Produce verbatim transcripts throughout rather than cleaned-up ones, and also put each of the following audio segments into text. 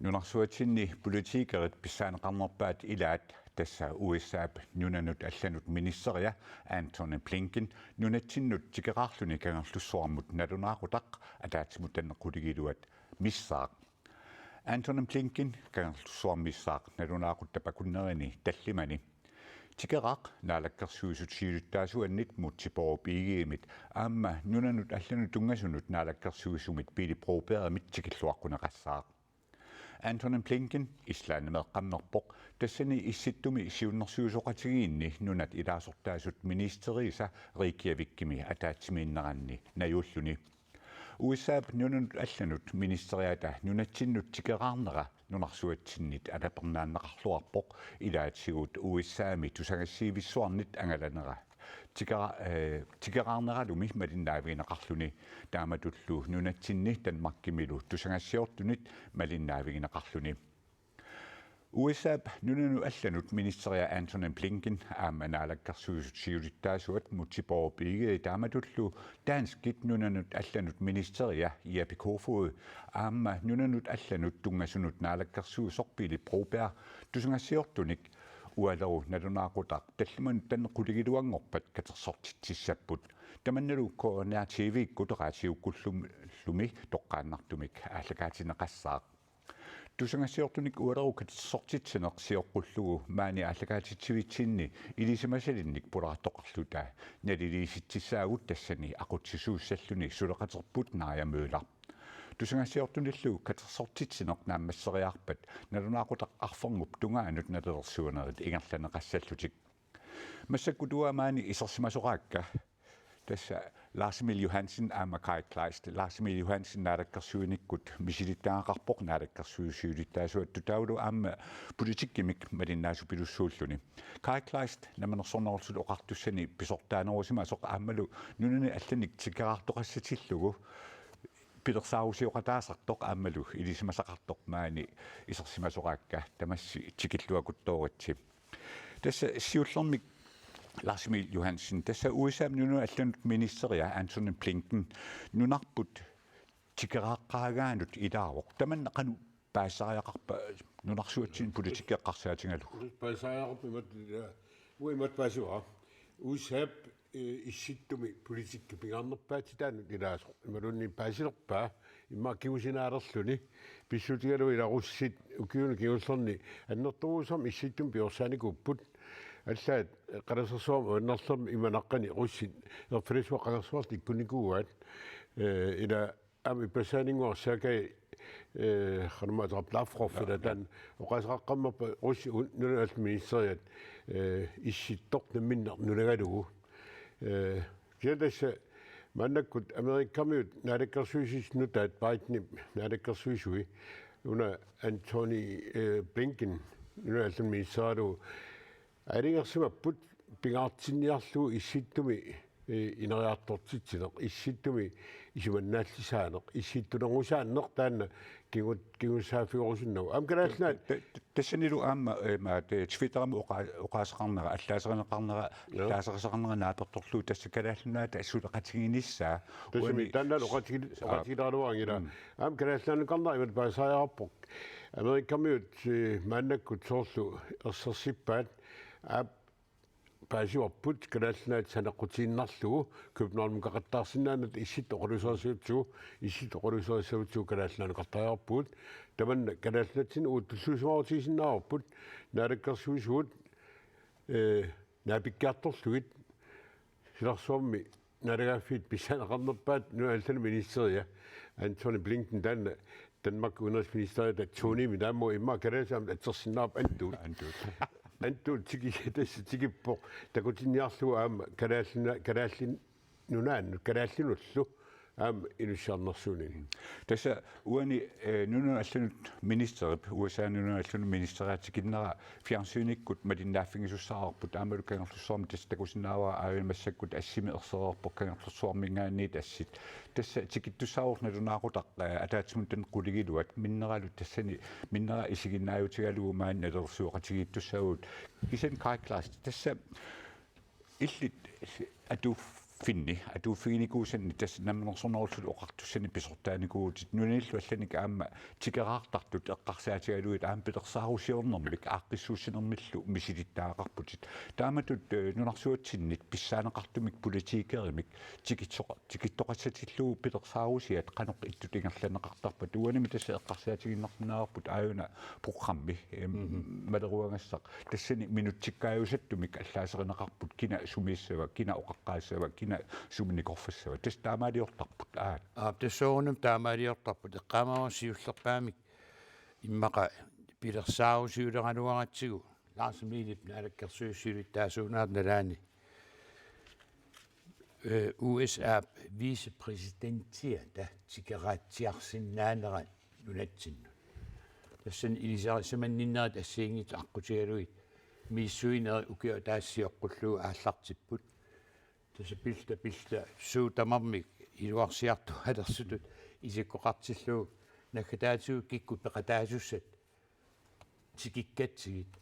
Nunarsuatsinni politikerit pissaaneqarnerpaat ilaat, tassa U S A-p nunanut allanut ministeria Antony Blinken nunatsinnut tikeraarluni Kangerlussuarmut nalunaaqutaq ataatsimut tanneq qulingiluat missaaq. Antony Blinken Kangerlussuarmut missaaq nalunaaquttap akunnerini tallimani. Tikeraaq Naalakkersuisut siulittaasuannit Múte Bourup Egedemit aamma nunanut allanut tunngasunut naalakkersuisumit Pele Brobergimit tikilluaqquneqassaaq. Antony Blinken Islandimeeqqammerpoq, tassani Issittumi siunnersuisoqatigiinni nunat ilaasortaasut ministeriisa Reykjavikimi ataatsimiinneranni najuulluni. U S A-p nunanut allanut ministeriata nunatsinnut tikeraarnera nunarsuatsinnit alapernaanneqarluarpoq, ilaatigut U S A-mi tusagassivissuarnit angalanera tikera-, eh, tikeraarneralumi malinnaavigineqarluni, taamatullu nunatsinni Danmarkimilu tusagassiortunit malinnaavigineqarluni. U S A-p nunanut allanut ministeria Antony Blinken aamma naalakkersuisut siulittaasuat Múte Bourup Egede taamatullu danskit nunanut allanut ministeria Jeppe Kofod aamma nunanut allanut tunngasunut naalakkersuisoq Pele Broberg tusagassiortunik ualeru nalunaaqutaq tallimanut tanneq qulingiluanngorpat katersortitsissapput. Tamannalu K N R T V-kkut radiukkulluunniit toqqaannartumik aallakaatinneqassaaq. Tusagassiortunik ualeru katersortitsineq sioqqullugu maani aallakaatitsivitsinni ilisimasalinnik pulaartoqarluta naliliisitsissaagut tassani aqutsisuussalluni suleqaterput Naja Møller. Tusagassiortunillu katersortitsineq naammasseriarpat nalunaaqutaq arferngup tungaanut nalilersuinerit ingerlanneqassallutik. Massakkut uanga maani isersimasoraakka. Tassa Lars Emil Johansen aamma Kaj Kleist. Lars Emil Johansen naalakkersuinikkut misilittagaqarpoq naalakkersuisut siulittaasuattut taavalu aamma politikkimik malinnaasupilussuulluni. Kaj Kleist Namminersornerullutik Oqartussani pisortaanerusimasoq aammalu nunani allanik tikeraartoqassatillugu pilersaarusioqataasartoq aammalu ilisimasaqartoq maani isersimasoraakka, tamassi tikilluakuttooritsi. Tassa siullermik Lars Emil Johansen, tassa U S A-p nunanut allanut ministeria Antony Blinken nunarput tikeraaqqaagaanut ilaavoq. Tamanna qanoq paasisariaqarpa nunarsuatsinni politikki eqqarsaatigalugu? Paasisariaqarpa imatut, ila, uanga imatut paasivara. U S A-p, eh, Issittumi politikki pingaarnerpaatitaanut ilaasoq imaluunniit paasilerpaa immaqa kingusinaalerluni, pissutigalugu ila russit ukiuni kingullerni annertoorujussuarmik Issittumi piorsaanikkuupput. Allaat qalasersuarmi uannerlermi ima naqqani russit erfalissua qalasersuartut ikkunnikuuaat. Eh, ila aamma ippassaaninnguaq Sergej, eh, qanormaa Lavrov, ja, ila, ja, taanna oqaaseqaqqammerpat russit un-, nunanut allanut ministeriat, eh, Issittoq namminneq nunagalugu. Eh, kisianni tassa maannakkut Amerikamiut naalakkersuisut nutaat, Bidenip naalakkersuisui, una Antony, eh, Blinken nunanut allanut ministeriaralugu aalajangersimapput pingaartinniarlugu Issittumi, eh, ineriartortitsineq, Issittumi isumannaallisaaneq, Issittunerusaaneq taanna kingu-, kingussaaffigerusunnagu. Aamma Kalaallit Nunaat. Ta-, ta-, tassanilu aamma, eh, maat, eh, Twitterimi oqa-, oqaaseqarnera, allaaserineqarnera, ja, allaaserisaqarnera naapertorlugu tassa Kalaallit Nunaata suleqatiginissaa. Tassami uani taanna oqaatigi-, aa, oqaatigileraluaraangat ila. Mm. Aamma Kalaallit Nunaanukarnera imatut paasisariaqarpoq. Amerikamiut, eh, maannakkut soorlu ersersippaat, aap, paasivarput Kalaallit Nunaat saneqqutiinnarlugu, Københavnimukaqattaarsinnaanata Issittoq oqaluuserissagutsigu, Issittoq oqaluuserissagutsigu Kalaallit Nunaanukartariaqarpugut. Tamanna Kalaallit Nunatsinni uagut tulluusimaarutigisinnaavarput, naalakkersuisugut, eh, naapikkiartorlugit, silarsuarmi naalagaaffiit pissaaneqarnerpaat nunanut allanut ministeria Antony Blinken taanna Danmarkip udenrigsministeriata Tonymik naammagu immaqa kalaallisut aamma atsersinnaavarput, antuut. Antuut. Antuut tiki-, tassa tikippoq takutinniarlugu aamma Kalaallit Nuna-, Kalaallit Nunaannut, kalaallinullu aamma inussiarnersuunini. Tassa uani, eh, nunanut allanut ministerip, U S A nunanut allanut ministeriata tikinnera fjernsynikkut malinnaaffigisussaavarput, aammalu Kangerlussuarmi tassa takusinnaavara, aajuna massakkut assimi ersereerpoq Kangerlussuarminngaanniit assit. Tassa tikittussaavoq nalunaaqutaq, eh, ataatsimut tanneq qulingiluat, minneralu tassani, minnera isiginnaajutigalugu maani nalilersueqatigiittussaavugut. Kisianni Kaj Kleist, tassa illit atuuf-, Finni atuuffiginikuusanni tassa Namminersornerullutik Oqartussanit pisortaanikuuvutit, nunanillu allanik aamma tikeraartartut eqqarsaatigalugit aamma pilersaarusiornermik aaqqissuussinermillu misilittagaqarputit. Taamatut, eh, nunarsuatsinnit pissaaneqartumik politikerimik tikitsoqa-, tikittoqassatillugu pilersaarusiat qanoq ittut ingerlanneqartarpat? Uanimi tassa eqqarsaatigiinnarsinnaavarput aajuna programmi, em, Mhm. maleruagassaq. Tassani minutsikkaajusattumik allaaserineqarput, kina sumiissava, kina oqaqqaassava, kina sumi nikorfassava. Tassa taamaaliortarput, aat. Aap, tassa soorunami taamaaliortarput. Eqqaamavara siullerpaamik immaqa pilersaarusiuleraleratsigu Lars Emilip naalakkersuisut siulittaasuunerata nalaani, eh, U S A-p vicepræsidentiata tikeraatsiarsinnaanera nunatsinnut. Tassani ilisarisimanninnerit assigiinngitsut aqqutigalugit misissuinerit ukiut ataaseq sioqqullugu aallartipput. Tassa pilluta, pilluta suut tamarmik iluarsiartuaalersutut isikkoqartillugu naggataatigut kikkut peqataasussat tikikkatsigit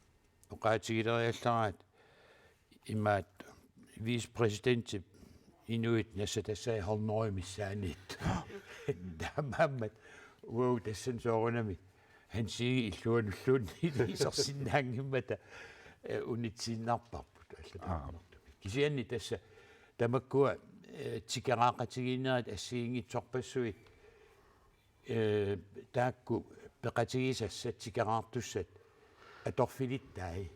oqaatigileriallaraat imaattoq: vicepræsidentip inuit nassatassai hundrede missaanniittut. Taamaammat uagut tassani soorunami Hans Egede illuanulluunniit isersinnaanngimmata, eh, unitsiinnarparput allapaarnartumik. Kisianni tassa tamakkua, eh, tikeraaqatigiinnerit assigiinngitsorpassuit, eh, taakku peqatigisassat tikeraartussat atorfilittai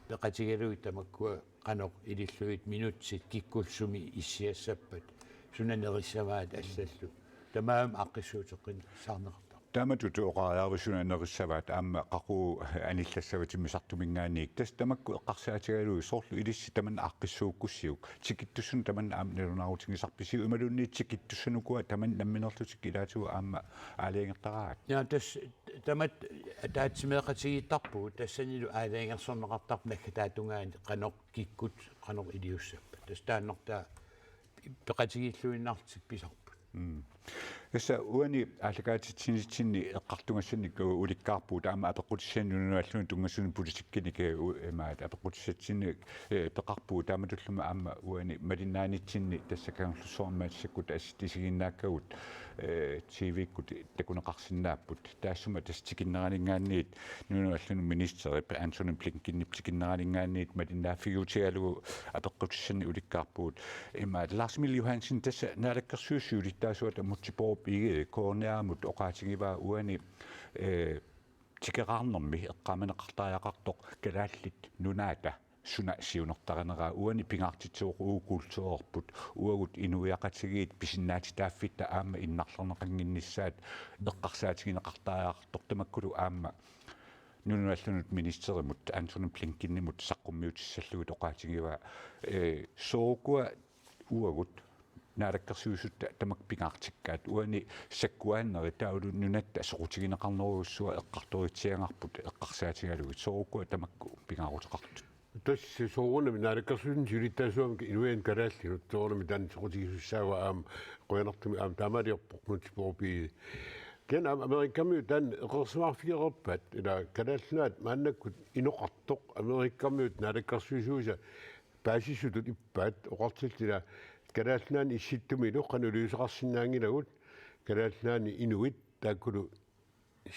peqatigalugit tamakkua qanoq ilillugit minutsit kikkullu sumi issiassappat, suna nerissavaat allallu. Tamarmik aaqqissuuteqqinnissaarneqartarput. Taamatut oqariarvit suna nerissavaat aamma qaqugu anillassava timmisartuminngaanniit. Tassa tamakku eqqarsaatigalugit soorlu ilissi tamanna aaqqissuukkussiuk. Tikittussanut tamanna aamma nalunaarutigisarpisiuk imaluunniit tikittussanukua tamanna nammineerlutik ilaatigut aamma aalajangertaraat? Ja, tassa tamatta ataatsimeeqatigiittarpugut, tassanilu aalajangersorneqartarpoq naggataatungaani qanoq kikkut qanoq iliussappat. Tassa taannartaa peqatigiilluinnarlutik pisarput. Mm. Tassa uani aallakaatitsinitsinni eqqartugassanik u-, ulikkaarpugut aamma apeqqutissani nunanut allanut tunngasunut politikkinik, eh, u-, imaat apeqqutissatsinnik, eh, peqarpugut, taamatullumi aamma uani malinnaanitsinni tassa Kangerlussuarmi massakkut assut isiginnaakkagut, eh, T V-kkut takuneqarsinnaapput. Taassuma tassa tikinneraninngaanniit nunanut allanut ministerip Antony Blinkenip tikinneraninngaanniit malinnaaffigiutigalugu apeqqutissannik ulikkaarpugut. Ima Lars Emil Johansen, tassa naalakkersuisut siulittaasuata Múte Bourup Egede K N R-imut oqaatigivaa uani, eh, tikeraarnermi eqqaamaneqartariaqartoq Kalaallit Nunaata suna siunertarineraa. Uani pingaartitsivoq uagut kulturerput, uagut inuiaqatigiit pisinnaatitaaffitta aamma innarlerneqannginnissaat eqqarsaatigineqartariaqartoq, tamakkulu aamma nunanut allanut ministerimut Antony Blinkenimut saqqummiutissallugit oqaatigivaa, eh, soorukua uagut naalakkersuisut tamakku pingaartikkaat, uani sakkuaanneri taavalu nunatta soqutigineqarnerujussuaq eqqartoritsiagarput eqqarsaatigalugit, soorukua tamakku pingaaruteqartut? Tassa soorunami naalakkersuisuni siulittaasuugamik inuiannut kalaallinut soorunami taanna soqutigisussaavaa, aamma qujanartumik aamma taamaaliorpoq Múte Bourup Egede. Kisianni aamma Amerikamiut taanna eqeersimaarfigereerpaat, ila Kalaallit Nunaat maannakkut inoqartoq Amerikamiut naalakkersuisuisa paasissutut ippaat, oqartilluta Kalaallit Nunaanni Issittumilu qanoq iliuuseqarsinnaanngilagut, Kalaallit Nunaanni inuit taakkulu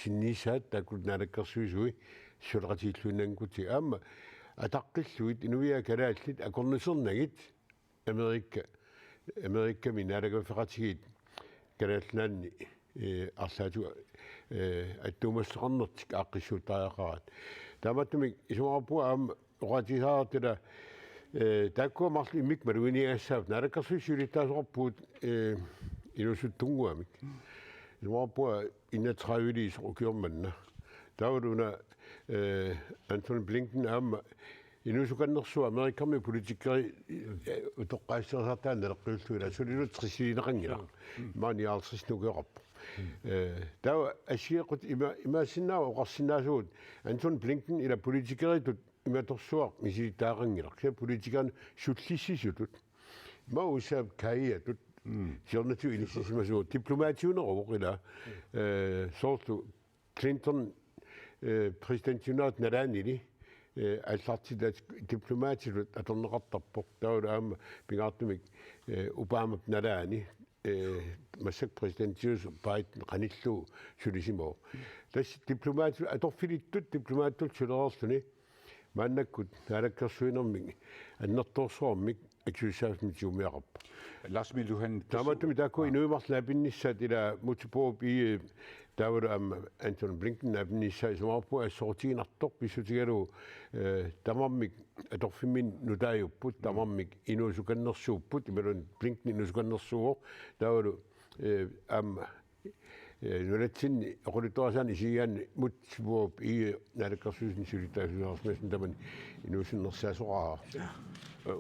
sinniisaat, taakkulu naalakkersuisui suleqatigiilluinnanngikkutsigu, aamma ataqqillugit inuiaat kalaallit akornusernagit Amerika, Amerikami naalagaaffeqatigiit Kalaallit Nunaanni, eh, arlaatigut, eh, attuumassuteqarnertik aaqqissuuttariaqaraat. Taamaattumik isumaqarpunga aamma oqaatigisaartila, eh, taakkua marluk immikkut maluginiagassaapput, naalakkersuisut siulittaasoqarpugut, eh, inuusuttunnguamik. Isumaqarpunga enogtrediveliisoq ukioq manna. Taavalu una, eh, Antony Blinken aamma inuusukannersuaq Amerikami politikeri, eh, utoqqaasseriartaanut naleqqiullugu, ila sulilu tressilineqanngilaq. Mm. Maani halvtredsinut ukioqarpoq. Mm. Eh, taava assigeeqqutit ima-, imaassinnaavoq oqarsinnaasugut, Antony Blinken ila politikeritut imatorsuaq misilittagaqanngilaq. Kisianni politikerinut sullissisutut. Ima U S A-p K I-atut. Mm. Siornatigut inissisimasuuvoq, diplomaatiuneruvoq ila. Mm. Eh, soorlu Clinton, eh, præsidentiunerata nalaanili Eh, aallartitaat diplomatitut atorneqartarpoq. Taavalu aamma pingaartumik, eh, Obamap nalaani, eh, massakkut præsidentiusoq Biden qanillugu sulisimavoq. Tassa diplomatitut, atorfilittut diplomatitut sulereerluni maannakkut naalakkersuinermik annertoorsuarmik akisussaaffimmi tigummiaqarpoq. Lars Emil Johansen, tassa Taamaattumik taakku inuit marluk naapinnissaat, ila Múte Bourup Egede taavalu aamma Antony Blinken naapinnissaa, isumaqarpunga assorutiginartoq pissutigalugu, eh, tamarmik atorfimminni nutaajupput, tamarmik inuusukannersuupput, imaluunniit Blinken inuusukannersuuvoq, taavalu, eh, aamma, eh, nunatsinni oqaluttuarisaanni isigigaanni Múte Bourup Egede naalakkersuisuni siulittaasuusimasunut tamani inuusunnersaasoraara.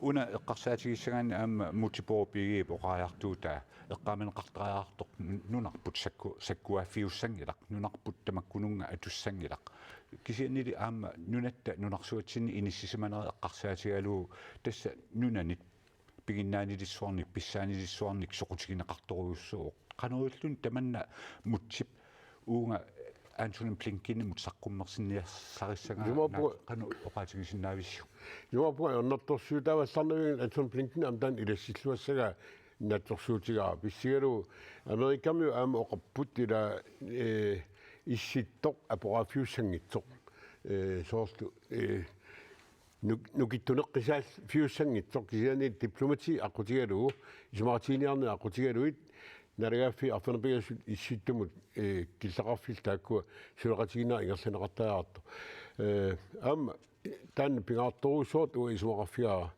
Una eqqarsaatigissagaanni aamma Múte Bourup Egedep oqariartuutaa eqqaamaneqartariaqartoq nunarput sakku-, sakkuaaffiussanngilaq, nunarput tamakkununnga atussanngilaq. Kisiannili aamma nunatta nunarsuatsinni inissisimanera eqqarsaatigalugu tassa nunanit piginnaanilissuarnik, pissaanilissuarnik soqutigineqartorujussuuvoq. Qanoq ililluni tamanna Mutep uunga Antony Blinkenimut saqqummersinniarsarissagaanni Jumaappu- qanoq oqaatigisinnaavissiuk? Jumaappunga ajornartorsiutaavallarnavianngilaq Antony Blinken aamma taanna ilassilluassagaa naatsorsuutigaara. Pissutigalugu Amerikamiut aamma oqarput ila, eh, issittoq aporaaffiussanngitsoq. Eh, soorlu, eh, nuk-, nukittuneqqisaaffiussanngitsoq, kisianni diplomati aqqutigalugu, isumaqatiginiarneq aqqutigalugit, naalagaaffiit arfineq-pingasut issittumut, eh, killeqarfillit taakkua suleqatigiinnerat ingerlanneqartariaqartoq. Eh, aamma taanna pingaartorujussuartut uanga isumaqarfigaara.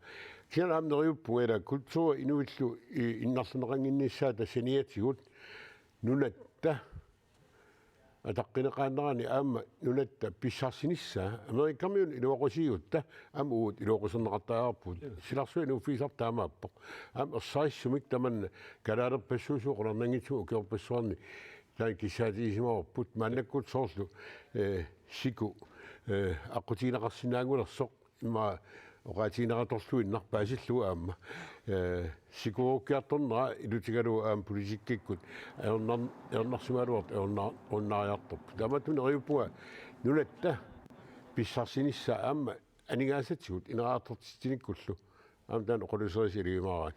Kisianni aamma neriuppunga ila kulturi inuillu, eh, innarlerneqannginnissaata saniatigut nunatta ataqqineqaannarani aamma nunatta pissarsinissaa. Amerikamiut iluaqusigutta aamma uagut iluaquserneqartariaqarpugut. Silarsuaq inuuffigisarput taamaappoq. Aamma ersarissumik tamanna kalaalerpassuusoq qularnanngitsumik ukiorpassuarni taanna kissaatigisimavoq. Maannakkut soorlu, eh, siku, eh, aqqutigineqarsinnaanngulersoq immaqa oqaatigineqartorluinnaq paasillugu aamma. Eh, sikuerukkiartornera ilutigalugu aamma politikkikkut ajornar-, ajornarsimagaluartoq ajornar-, ajornariartorpoq. Taamaattumik neriuppunga nunatta pissarsinissaa aamma aningaasatigut ineriartortitsinikkullu. Aamma taanna oqaluuserisaq iligimaarani.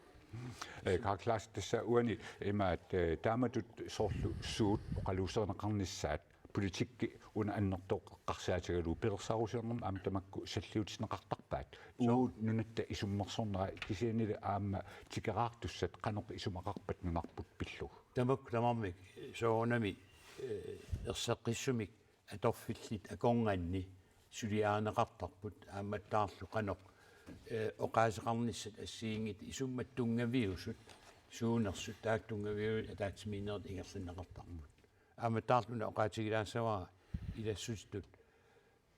Eh, Karl Clausen, tassa uani imaat, eh, taamatut soorlu suut oqaluuserineqarnissaat politikki una annertooq eqqarsaatigalugu pilersaarusiornermi aamma tamakku salliutinneqartarpaat. Uagut nunatta isummersornera kisiannili aamma tikeraartussat qanoq isumaqarpat nunarput pillugu? Tamakku tamarmik soorunami, eh, erseqqissumik atorfillit akornanni suliarineqartarput aammattaarlu qanoq, eh, oqaaseqarnissat assigiinngitsut isummat tunngaviusut, suunersut taakku tunngaviusut ataatsimiinnerit ingerlanneqartarput. Aammattaarlu una oqaatigilaassavara ilassutitut,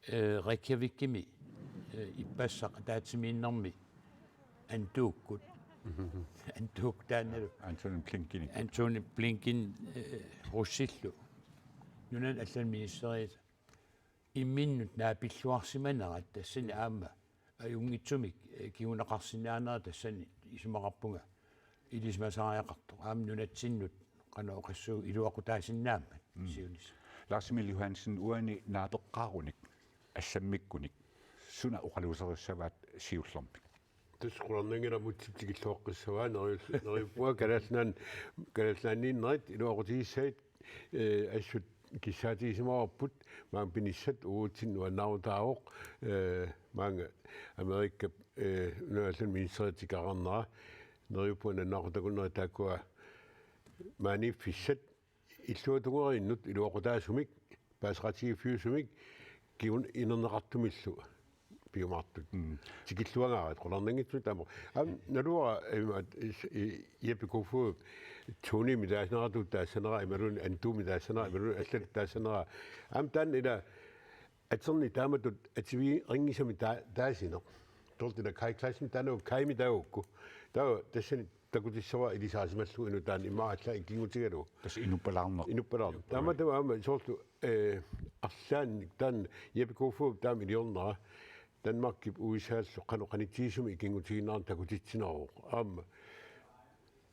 eh, Reykjavikimi, eh, ippassaq ataatsimiinnermi antuukkut. Antuukkut taannalu. Antony Blinken. Antony Blinken, eh, russillu. Nunani allani ministeriata imminnut naapilluarsimanerat tassani aamma ajunngitsumik, eh, kinguneqarsinnaanera tassani isumaqarpunga ilisimasariaqartoq. Aamma nunatsinnut qanoq oqassuunga iluaqutaasinnaammat. Mm. Siunissaq. Lars Emil Johansen, uani naapeqqaarunik, assammikkunik, suna oqaluuserissavaat siullermik? Tassa qularnanngilaq Mutep tikilluaqqissavaa, neriull-, neriuppunga Kalaallit Nunaanni, Kalaallit Nunaanniinnerit iluaqutigissagit, eh, assut kissaatigisimagaluarput, maanga pinissat uagutsinnut nuannaarutaavoq, eh, maanga Amerikap, eh, unaalluni ministeriata tikeraarnera, neriuppunga nalunaaqutaq takunneri taakkua maaniiffissat, illuatungeriinnut iluaqutaasumik, paaseqatigiiffiusumik, kingun-, inerneqartumillu piumaartut. Mm. Tikilluangaarat, qularnanngitsumik taama. Aamma naluara ima is-, i-, Jeppe Kofod, Tonymik taasineratut taassanera, imaluunniit Antumik taassanera, imaluunniit allatut taassanera. Aamma taanna ila atorneq taamatut ativiginngisamik taa-, taasineq. Soorlu ila Kai Clausen taanna Kaimi taagukku. Taava tassani takutissavara ilisarisimallugu inuk taanna immaqa allaat ikinngutigalugu. Tassa inuppalaarneq. Inuppalaarneq. Taamaattumik aamma soorlu, eh, arlaannik taanna Jeppe Kofod taama iliornera. Danmarkip U S A-llu qanoq qanitsigisumik ikinngutiginerannik takutitsineruvoq. Aamma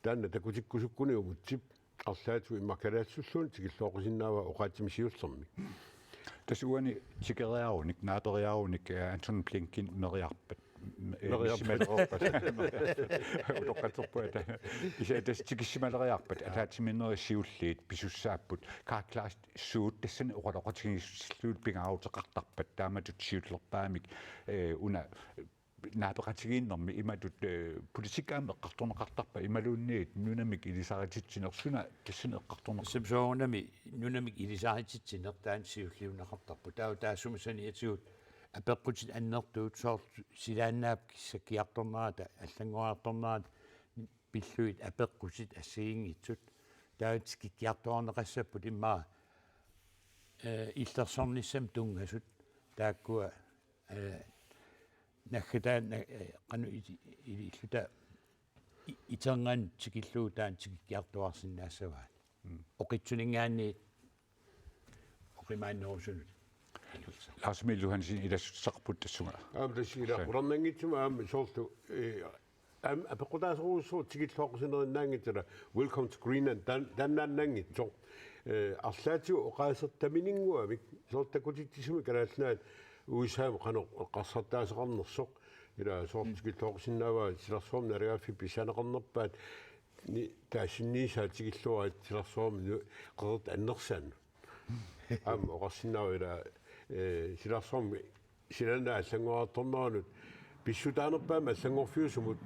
taanna takutikkusukkuniuk Mutep arlaatigut immaqa kalaallisulluunniit tikilluaqqusinnaavaa oqaatsimik siullermik. Tassa uani tikeriarunik, naaperiarunik, eh, Antony Blinken meriarpat. M-, eh, meriarpat. Missimalerpat. Utoqqatserpunga. Kisianni tassa tikissimalerpat, ataatsimiinnerit siulliit pisussaapput. Kaaklaast suut tassani oqaloqatigiissutillugit pingaaruteqartarpat. Taamatut siullerpaamik, eh, una naapeqatigiinnermi imatut, eh, politikki aamma eqqartorneqartarpa imaluunniit nunamik ilisarititsineq suna tassani eqqartorneqar-. Tassa soorunami nunamik ilisarititsineq taanna siulliunneqartarpoq. Taava taassuma saniatigut apeqqutit annertuut soorlu silaannaap kissakkiartornerata allanngoriartornerata pillugit apeqqutit assigiinngitsut. Taava tikikkiartuaarneqassapput immaqa, eh, illersornissamut tunngasut taakkua, eh, naggataa-, na-, eh, qanoq iti-, ililluta i-, iterngani tikillugu taanna tikikkiartuaarsinnaassavaat. Mm. Oqitsuninngaanniit oqimaannerusunut. Lars Emil Johansen, ilassutissaqarputit tassunga. Aamma tassa ila qularnanngitsumik aamma soorlu, eh, aamma apeqqutaasorujussuuvoq tikilluaqqusinerinaanngitsoq ila Welcome to Greenland, taan-, taannaannaanngitsoq. Eh, arlaatigut oqaasertaminnguamik, soorlu takutitsisumik Kalaallit Nunaat U S A-mut qanoq eqqarsartaaseqarnersoq, ila soorlu tikilluaqqusinnaavaa silarsuarmi naalagaaffiit pissaaneqarnerpaat, ni-, taassinniisaa tikilluarit silarsuarmi nu-, qeqertat annersaannut. Aamma oqarsinnaavoq ila, eh, silarsuarmi silaannaap allanngoriartorneranut pissutaanerpaamik allanngorfiusumut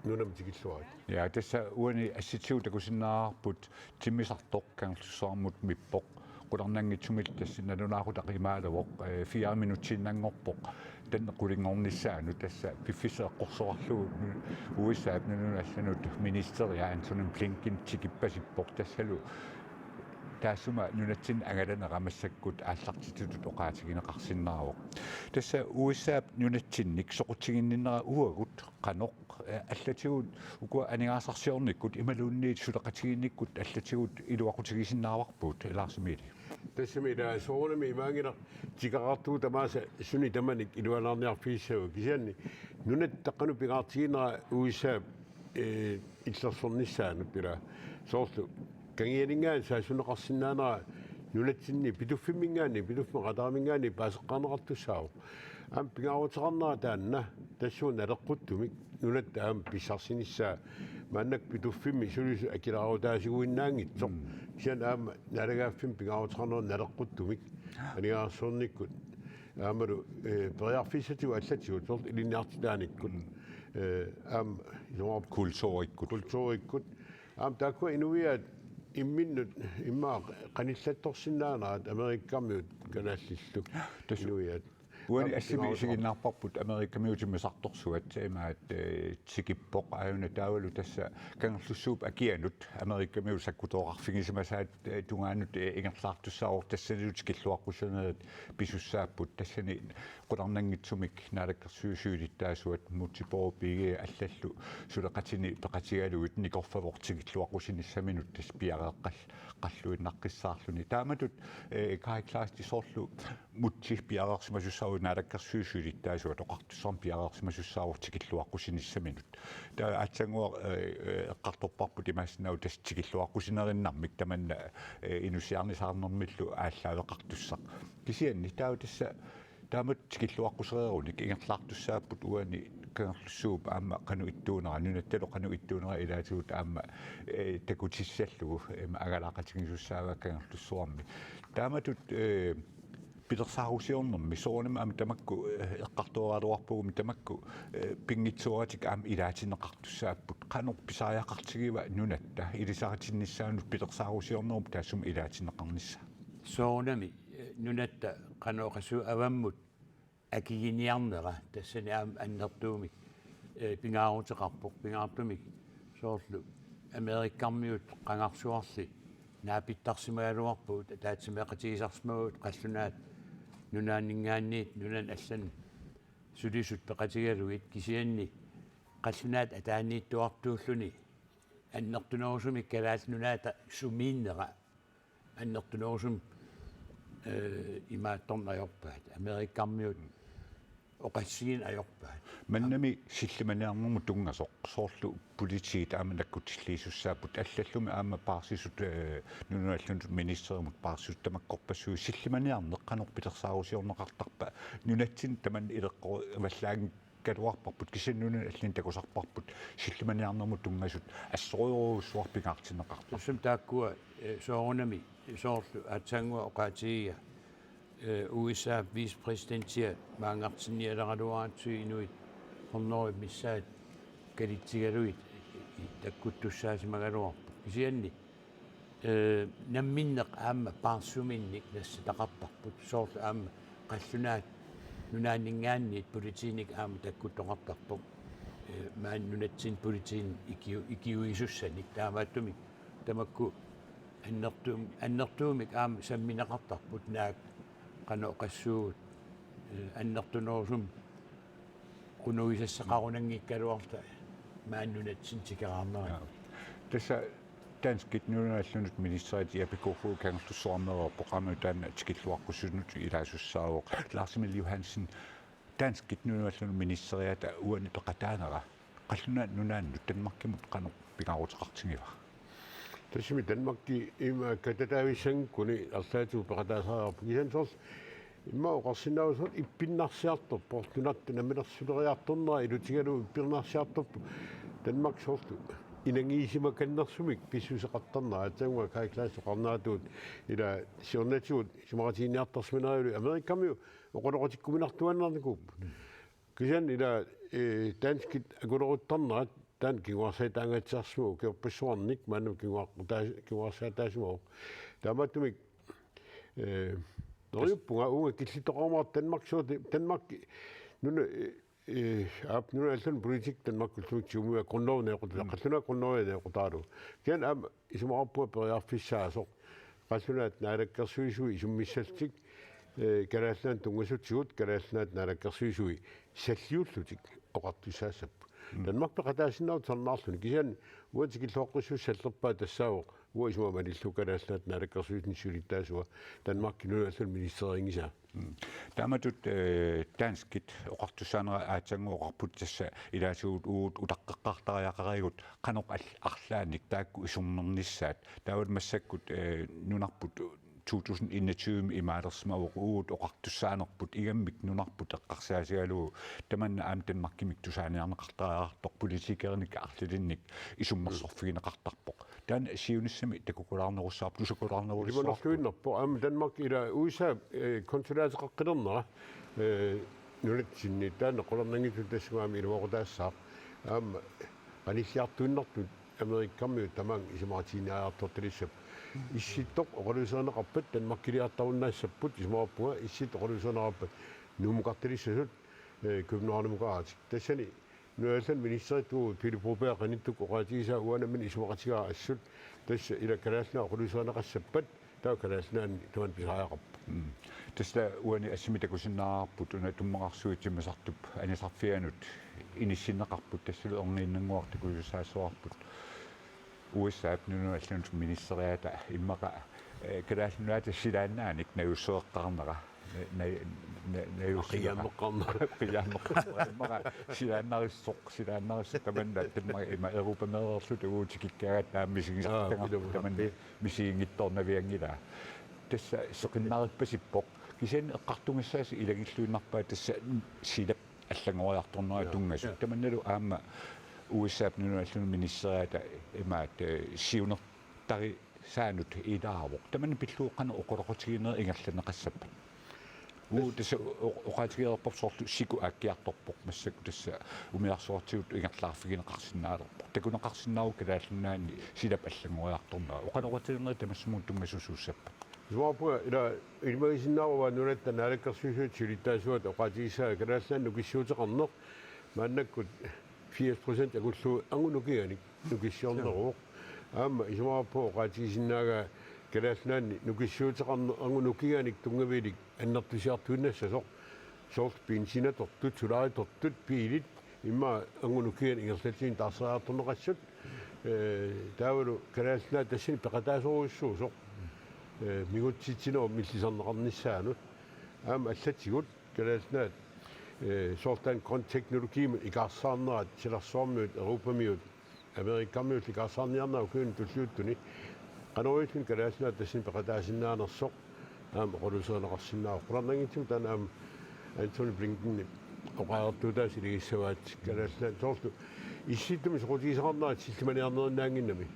nunamut tikilluarit. Ja, tassa uani assitigut takusinnaavarput timmisartoq Kangerlussuarmut mippoq. Qularnanngitsumillu tassa nalunaaqutaq imaalavoq, eh, fire minutsiinnanngorpoq. Taanna qulinngornissaanut tassa piffissaq eqqorsorlugu U S A-p nunanut allanut ministeria Antony Blinken tikippasippoq tassalu. Taassuma nunatsinni angalanera massakkut aallartitutut oqaatigineqarsinnaavoq. Tassa U S A-p nunatsinnik soqutiginninnera uagut qanoq, eh, allatigut ukua aningaasarsiornikkut imaluunniit suleqatigiinnikkut allatigut iluaqutigisinnaavarput, Lars Emil? Tassami ila soorunami imaanngilaq tikaqartugut tamaasa suni tamanik iluanaarniarfigissavagut, kisianni nunatta qanoq pingaartiginera U S A, eh, illersornissaanut ila soorlu kangianinngaanniit saassunneqarsinnaanera nunatsinni Pituffimminngaanniit, Pituffimmi qataraminngaanniit paaseqqaarneqartussaavoq. Aamma pingaaruteqarnera taanna tassuuna naleqquttumik nunatta aamma pissarsinissaa, maannakkut Pituffimmi sulisut akileraarutaasuinnaanngitsoq. Mm. Kisianni aamma naalagaaffimmi pingaaruteqarnera naleqquttumik aningaasarsiornikkut aammalu, eh, periarfissatigut allatigut soorlu ilinniartitaanikkut. Mm. Eh, aamma isumaqarpunga kulturikkut. Kulturikkut. Aamma taakkua inuiaat imminnut immaqa qanillattorsinnaanerat Amerikkarmiut kalaallillu. Tassa. Inuiaat. Uani aamma assimi pingaaruteqarpoq. Isiginnaarparput Amerikamiut timmisartorsuat imaat, eh, tikippoq aajuna taavalu tassa Kangerlussuup akianut Amerikamiut sakkutooqarfigisimasaat, eh, tungaanut, eh, ingerlaartussaavoq, tassanilu tikilluaqqusinerit pisussaapput, tassani qularnanngitsumik naalakkersuisut siulittaasuat Múte Bourup Egede allallu suleqatini peqatigalugit nikorfavoq tikilluaqqusinissaminut tassa piareeqqal-, qalluinnaqqissaarluni. Taamatut, eh, Kaj Kleist soorlu Múte piareersimasussaavoq, naalakkersuisut siulittaasuat oqartussaammat piareersimasussaavoq tikilluaqqusinissaminut. Taava aatsaannguaq, eh, eh, eqqartorparput imaassinnaavoq tassa tikilluaqqusinerinnarmik tamanna, eh, inussiarnisaarnermillu aallaaveqartussaq. Kisianni taava tassa taamatut tikilluaqqusereerunik ingerlaartussaapput uani Kangerlussuup aamma qanoq ittuunera, nunattalu qanoq ittuunera ilaatigut aamma, eh, takutissallugu, eh, angalaaqatigisussaavaa Kangerlussuarmi. Taamatut, eh, pilersaarusiornermi soorunami aamma tamakku, eh, eqqartoraluarpugumi tamakku, eh, pinngitsooratik aamma ilaatinneqartussaapput. Qanoq pisariaqartigiva nunatta ilisaritinnissaanut pilersaarusiornerup taassuma ilaatinneqarnissaa? Soorunami, eh, nunatta qanoq oqassuunga avammut akiginiarnera tassani aamma annertuumik, eh, pingaaruteqarpoq, pingaartumik soorlu Amerikkarmiut qangarsuarli naapittarsimagaluarpagut, ataatsimeeqatigisarsimavagut qallunaat nunaanninngaanniit nunani allani sulisut peqatigalugit, kisianni qallunaat ataaniittuartuulluni annertunerusumik Kalaallit Nunaata sumiinnera annertunerusumik, eh, imaattorneq ajorpaat. Amerikkarmiut oqassigineq ajorpaat. Mannami sillimaniarnermut tunngasoq soorlu politiit aamma nakkutilliisussaapput, allallumi aamma paarsisut, eh, nunallu ministerimut paarsisut tamakkorpassuit, sillimaniarneq qanoq pilersaarusiorneqartarpa? Nunatsinni tamanna ileqqorivallaanngikkaluarparput, kisianni nunani allani takusarparput sillimaniarnermut tunngasut assorujussuaq pingaartinneqartarput. Tassami taakkua, eh, soorunami soorlu aatsaannguaq oqaatigiga, eh, U S A vicepræsidentia maanngartinnialeraluaratsigu inuit hundrede missaat kalitsigalugit takkuttussaasimagaluarput. Kisianni, eh, namminneq aamma paarsuminnik nassataqartarput. Soorlu aamma qallunaat nunaanninngaanniit politiinik aamma takkuttoqartarpoq. Eh, maani nunatsinni politiinik ikiu-, ikiuisussanik. Taamaattumik tamakku annertuum-, annertuumik aamma sammineqartarput, naak qanoq oqassuugut, eh, annertunerusumik qunugisassaqarunanngikkaluarluta maani nunatsinni tikeraarneranni. Ja. Tassa danskit nunallu ministeriat Jeppe Kofod Kangerlussuarmeereerpoq, aamma taanna tikilluaqqussuusunut ilaasussaavoq. Lars Emil Johansen, danskit nunallu ministeriata uani peqataanera qallunaat nunaannut Danmarkimut qanoq pingaaruteqartigiva? Tassami Danmarki ima katataavissanngikkunik arlaatigut peqataasariaqarpoq. Kisianni soorlu ima oqarsinnaavugut ippinnarsiartorpoq, nunarput namminersuleriartornera ilutigalugu ippinnarsiartorpoq. Danmark soorlu inangiisimakannersumik pissuseqartarnera, aatsaannguaq Kaj Clausen oqarneratuut ila siornatigut isumaqatigiinniartarsimanerilu Amerikamiut oqaloqatikkuminartuaannarnikuupput. Kisianni ila, eh, danskit akuleruttarnerat taanna kinguarsaataangaatsiarsimavoq, ukiorpassuarnik maannamut kinguar-, taa-, kinguarsaataasimavoq. Taamaattumik, eh, neriuppunga uunga killittoqarumaartoq Danmark soorlu, Danmark nuna, eh, aap, nunallu politikki Danmark ullumikkut tigumiuk grundlovi neqqutaa-, mm, qallunaat grundlovi neqqutarlugu. Kisianni aamma isumaqarpunga periarfissaasoq qallunaat naalakkersuisui isummissallutik, eh, Kalaallit Nunaannut tunngasutigut Kalaallit Nunaat naalakkersuisui salliullutik oqartussaassapput. Mm. Danmark peqataasinnaavoq sannaarluni, kisianni uanga tikilluaqqussuussaallerpaaq tassaavoq uanga isuma malillugu Kalaallit Nunaat naalakkersuisuni siulittaasua Danmarki nunallu ministerinngisaa. Mm. Taamatut, eh, danskit oqartussaanera aatsaannguaq oqarput, tassa ilaatigut uagut utaqqeqqaartariaqarigut qanoq al-, arlaannik taakku isummernissaat. Taavalu massakkut, eh, nunarput to tusind enogtyve imaalersimavoq, uagut oqartussaanerput ingammik nunarput eqqarsaatigalugu tamanna aamma Danmarkimik tusaaniarneqartariaqartoq politikerinik arlalinnik isummersorfigineqartarpoq. Taanna siunissami takukulaarnerussaarpoq, tusakulaarnerussaarpoq. Ilimanarluinnarpoq, aamma Danmark ila U S A, eh, konsulaateqaqqilernera, eh, nunatsinni taanna qularnanngitsumik tassunga aamma iluaqutaassaaq. Aamma qanilliartuinnartut Amerikamiut tamaanga isumaqatigiinniariartortalissapput. Issittoq oqaluuserineqarpat Danmarkiliartarunnaassapput, isumaqarpunga issittoq oqaluuserineqarpat Nuummukartalissasut, eh, Københavnimukaaratik. Tassani nunallu ministeritut Pele Broberg qanittukkut oqaatigisaa uanga nammineq isumaqatigaara assut, tassa ila Kalaallit Nunaat oqaluuserineqassappat taava Kalaallit Nunaanni tamanna pisariaqarpoq. Mm. Tassa uani assimi takusinnaavarput una tummaqqarsuit timmisartup anisarfianut inissinneqarput, tassalu erniinnannguaq takusussaassavarput. U S A-p nunallu ministeriata immaqa, eh, Kalaallit Nunaata silaannaanik najussereqqaarnera. Na-, na-, na-, najussereqqaarnera. Qiiammeqqaarnera. Qiiammeqqaarnera. Immaqa silaannarissoq, silaannarissoq tamanna, tamanna ima Europameereerluta uagut tikikkaangatta aamma misigisartagaq. Aa, tamanna. Misiginngitsoornavianngilaa. Tassa seqinnarippasippoq. Kisianni eqqartugassaasi ilagilluinnarpaa tassa silap allanngoriartornera tunngasut. Tamannalu aamma U S A-p nunallu ministeriata imaat, eh, siunertarisaanut ilaavoq. Tamanna pillugu qanoq oqaloqatigiinnerit ingerlanneqassappat? Uu, tassa o-, oqaatigereerparput soorlu siku aakkiartorpoq, massakkut tassa umiarsuartigut ingerlaarfigineqarsinnaalerpoq. Takuneqarsinnaavoq Kalaallit Nunaanni silap allanngoriartornera. Oqaloqatigiinnerit tamassummut tunngasuussappat? Isumaqarpunga ila ilimagisinnaavara nunatta naalakkersuisuata siulittaasuata oqaatigissagaa Kalaallit Nunaanni nukissiuteqarneq maannakkut firs procent angullugu angut nukinganik nukissiorneruvoq. Aamma isumaqarpunga oqaatigisinnaagaa Kalaallit Nunaanni nukissiuteqarneq angut nukinganik tunngavilik annertusiartuinnassasoq, soorlu benzinit atortut, solariit atortut, biilit, immaqa angut nukinganik ingerlatsinik taarseriartorneqassut. Eh, taavalu Kalaallit Nunaat tassani peqataasorujussuusoq, eh, mingutsitsinerup millisarneqarnissaanut. Aamma allatigut Kalaallit Nunaat Ee, soorlu taanna grøn teknologiimut ikaarsaarnerat silarsuarmiut, Europamiut, Amerikamiut ikaarsaarniarnerat ukiuni tulliuttuni. Qanoq iliorluni Kalaallit Nunaat tassani peqataasinnaanersoq aamma oqaluuserineqarsinnaavoq. Qularnanngitsumik taanna aamma Antony Blinkenip oqariartuutaasa ilagissavaat Kalaallit Nunaat soorlu Issittumi soqutigisaqarnerat sillimaniarnerinnaannginnami.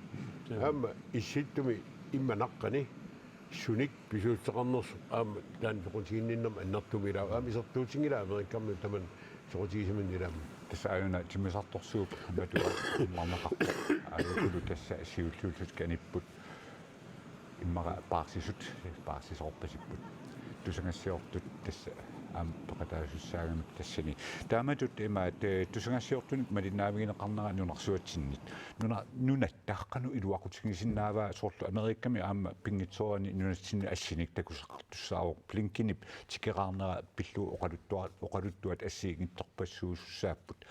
Aamma Issittumi imma naqqani sunik pisuussuteqarnersoq aamma taanna soqutiginninnermik annertuumik ilaa aamma isertuutinngilaat Amerikamiut tamanna soqutigisaminnik ilaammat. Tassa aajuna timmisartorsuup matua immarneqarpoq. Aajukulu tassa siulliullutik anipput immaqa paarsisut, paarsisoorpasipput. Tusagassiortut tassa aamma peqataasussaagamik tassani. Taamatut imaat, eh, tusagassiortunik malinnaavigineqarnera nunarsuatsinnik. Nuna-, nunatta qanoq iluaqutigisinnaavaa soorlu Amerikami aamma pinngitsoorani nunatsinni assinik takusaqartussaavoq Blinkenip tikeraarnera pillugu oqaluttua-, oqaluttuat assigiinngitsorpassuusussaapput.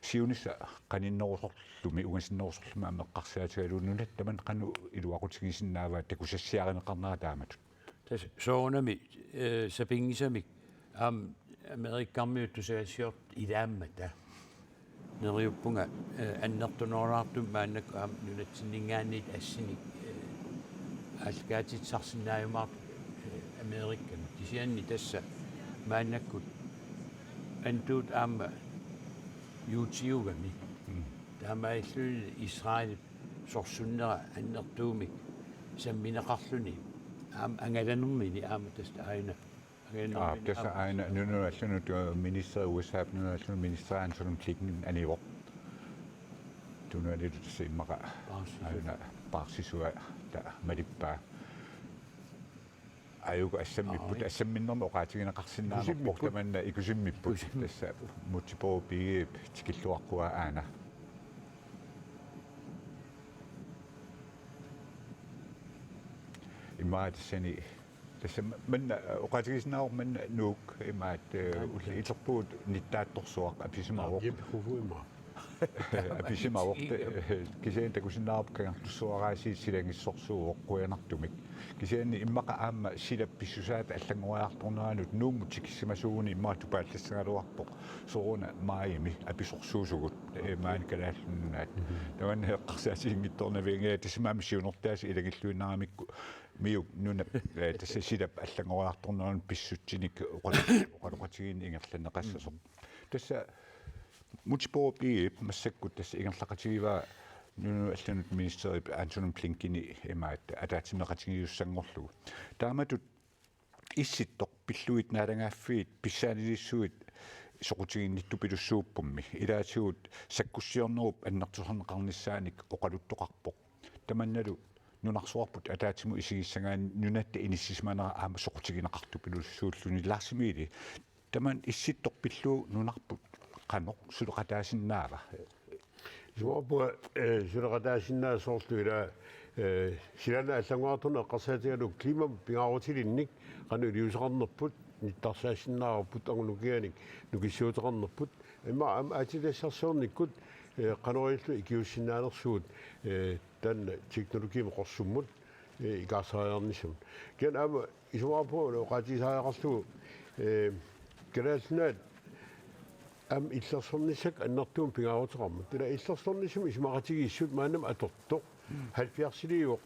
Siunissaq qaninnerusorlumi, ungasinnerusorlumi aamma eqqarsaatigalugu nunatta tamanna qanoq iluaqutigisinnaavaa takusassiarineqarnera taamatut. Tassa soorunami, eh, sapinngisamik aamma Amerikamiut tusagassiortut ilaammata. Neriuppunga, eh, annertunerulaartumik maannakkut aamma nunatsinninngaanniit assinik, eh, aallakaatitsisarsinnaajumaartut, eh, Amerikami. Kisianni tassa maannakkut antuut aamma juutiugami. Mm. Taamaalilluni Israelip sorsunnera annertuumik sammineqarluni aamma angalanermini aamma tassa aajuna. Angalanermini Aap, tassa aamma aajuna nunanut allanut, eh, ministeri U S A-p nunanut allanut ministeri Antony Blinken anivoq. Tunuanilu tassa immaqa Paarsisu-. aajuna paarsisua ta malippaa. Aajuku assammipput, Aap. Assamminnermi oqaatigineqarsinnaanerpoq Ikusimmipput. Tamanna ikusimmipput. Ikusimmipput. Tassa Múte Bourup Egedep tikilluaqquaa aana. Immaqa tassani, tassa ma-, manna, oqaatigisinnaavoq manna Nuuk imaat, eh, Aap. Ullut iterpugut nittaattorsuaq apisimavoq. Aap, Jeppe Kofod immaqa. Apisimavoq, eh, kisianni takusinnaavarput kangerlussuaraasiit silagissorsuuvoq qujanartumik. Kisianni immaqa aamma silap pissusaata allanngoriartorneranut Nuummut tikissimasuuguni immaqa tupaallassagaluarpoq sooruna maajimi apisorsuusugut, eh, maani Kalaallit Nunaat. Mhm. Tamanna eqqarsaatiginngitsoornavianngilaa tassa aamma siunertaasa ilagilluinnaramikku MIO-p nunap, eh, tassa silap allanngoriartorneranut pissutsinik oqal-, oqaloqatigiinneq ingerlanneqassasoq. Tassa Múte Bourup Egedep massakkut tassa ingerlaqatigivaa nunanut allanut ministerip Antony Blinkeni imaat ataatsimeeqatigiissanngorlugu. Taamatut Issittoq pillugit naalagaaffiit pissaanilissuit soqutiginnittupilussuuppummi. Ilaatigut sakkussiornerup annertusarneqarnissaanik oqaluttoqarpoq. Tamannalu nunarsuarput ataatsimut isigissagaanni nunatta inissisimanera aamma soqutigineqartupilussuulluni. Lars Emil, tamanna Issittoq pillugu nunarput qanoq suleqataasinnaava? Isumaqarpunga, eh, suleqataasinnaasut soorlu ila, eh, silaannaq allanngoriartorneq eqqarsaatigalugu klimamut pingaarutilinnik qanoq iliuuseqarnerput, nittarsaassinnaavarput, angut nukianik nukissiuteqarnerput. Immaqa aamma aatsitassarsiornikkut, eh, qanoq ililluta ikiuussinnaanersugut, eh, taanna teknologiimut qorsummut, eh, ikaarsaariarnissamut. Kisianni aamma isumaqarpunga oqaatigisariaqarlugu, eh, Kalaallit Nunaat aamma illersornissakka annertuumik pingaaruteqarmat. Ila illersornissamut isumaqatigiissut maannamut atortoq. Mm. Halvfjerdsiliivoq.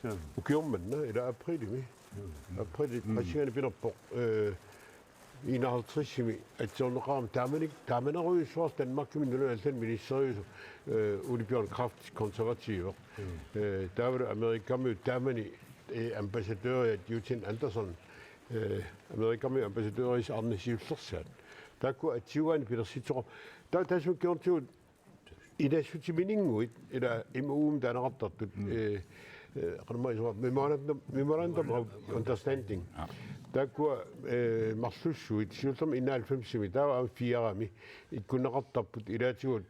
Ja. Ukioq manna, ila aprilimi. Mm. Aprili Mm. qassinganik pinerpoq, eh, enoghalvtredsimi atsiorneqarami taamani, taamanerujussuarsi Danmarkimi nunanut allanut ministeriusoq, eh, Ole Bjørn Kraft, konservativeq. Mm. Eh, taavalu Amerikamiut taamani, eh, ambassadøriat Eugene Anderson, eh, Amerikamiut ambassadøriusoq Arne Siullersaat. Taakku atsiugaanni pilersitsoqar-. Ta-, taassuma kingornatigut inassutiminnguit, ila M O U-mik taaneqartartut, Mm. eh, eh, qanormaa isua, memorandum, memorandum of understanding. Ja. Taakkua, eh, marlussuit, siullermik enoghalvfemsimi, taava aamma firemi, ikkunneqartarput, ilaatigut,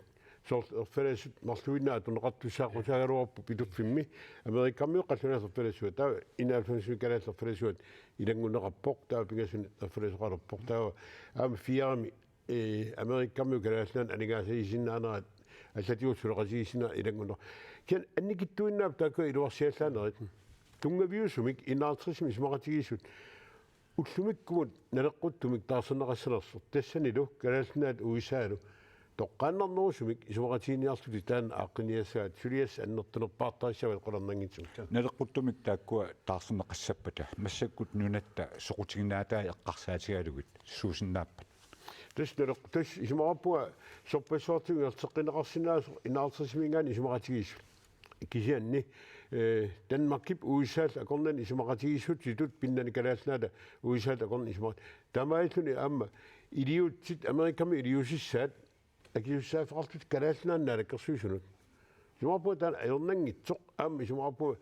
soorlu erfalaasut marluinnaat atorneqartussaaqqusaagaluarput Pituffimmi, Amerikamiut qallunaat erfalasuat, taava enoghalvfemsimi kalaallit erfalasuat ilanngunneqarpoq, taava pingasuni erfalasoqalerpoq, taava aamma firemi, eh, Amerikamiut Kalaallit Nunaannut aningaasaliisinnaanerat allatigut suleqatigiissinnaaneq ilanngunneq. Kisianni annikitsuinnaapput taakku iluarsiallaanerit. Tunngaviusumik enoghalvtredsimi isumaqatigiissut ullumikkumut naleqquttumik taarserneqassanersoq. Tassanilu Kalaallit Nunaat U S A-lu toqqaannarnerusumik isumaqatigiinniarlutik taanna aaqqinniassagaat, suliassat annertunerpaartarissavat qularnanngitsumik. Naleqquttumik taakkua taarserneqassappata massakkut nunatta soqutiginaatai eqqarsaatigalugit suusinnaappat? Tassa naleq-, tassa isumaqarpunga sorpassuartigut ingerlateqqinneqarsinnaasoq enoghalvtredsimiingaanniit isumaqatigiissut. Kisianni, eh, Danmarkip U S A-llu akornanni isumaqatigiissutitut pinnani Kalaallit Nunaata U S A-llu akornanni isumaqat-, taamaalilluni aamma iliuutsit Amerikami iliuusissaat akisussaaffeqarlutik Kalaallit Nunaannut Naalakkersuisunut. Isumaqarpunga taanna ajornanngitsoq, aamma isumaqarpunga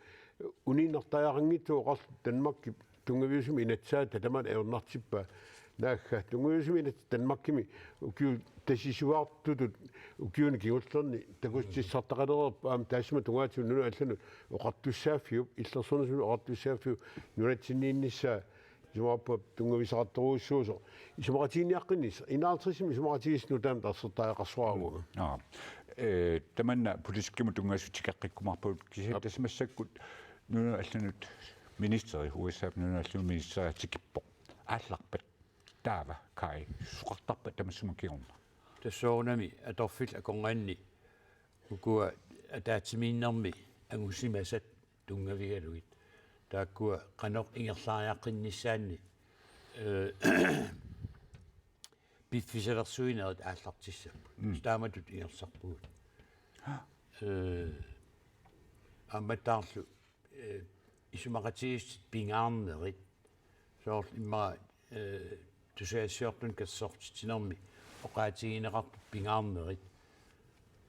uniinnartariaqanngitsoq oqarluta Danmarkip tunngaviusumik inatsaata tamaat ajornartippaa. Naagga, tunngaviusumik inatsit Danmarkimi ukiut tasisuartutut ukiuni kingullerni takussutissartaqalereerput, aamma taassuma tungaatigut nunat allanut oqartussaaffiup, illersornissamut oqartussaaffiup nunatsinniinnissaa isumaqarpunga tunngaviusaqartorujussuusoq. Isumaqatigiinniaqqinnissaa, enoghalvtredsimi isumaqatigiissut nutaamik taarsertariaqarsuaravunga. Aa. Eh, tamanna politikkimut tunngasut tikeqqikkumaarpagut, kisianni Aap. Tassa massakkut nunanut allanut ministeri, U S A-p nunanut allanut ministeri tikippoq. Aallarpat taava, Kaj, susoqartarpa tamassuma kingorna? Tassa soorunami atorfillit akornanni ukua ataatsimiinnermi angusimasat tunngavigalugit. Taakkua qanoq ingerlariaqqinnissaannik, eh, piffisalersuinerit aallartissapput. Mm. Taamatut ingerlasarpugut. Ha. Eh, aammattaarlu, eh, isumaqatigiissutit pingaarnerit. Soorlu immaqa, eh, tusagassiortunut katersortitsinermi oqaatigineqartut pingaarnerit.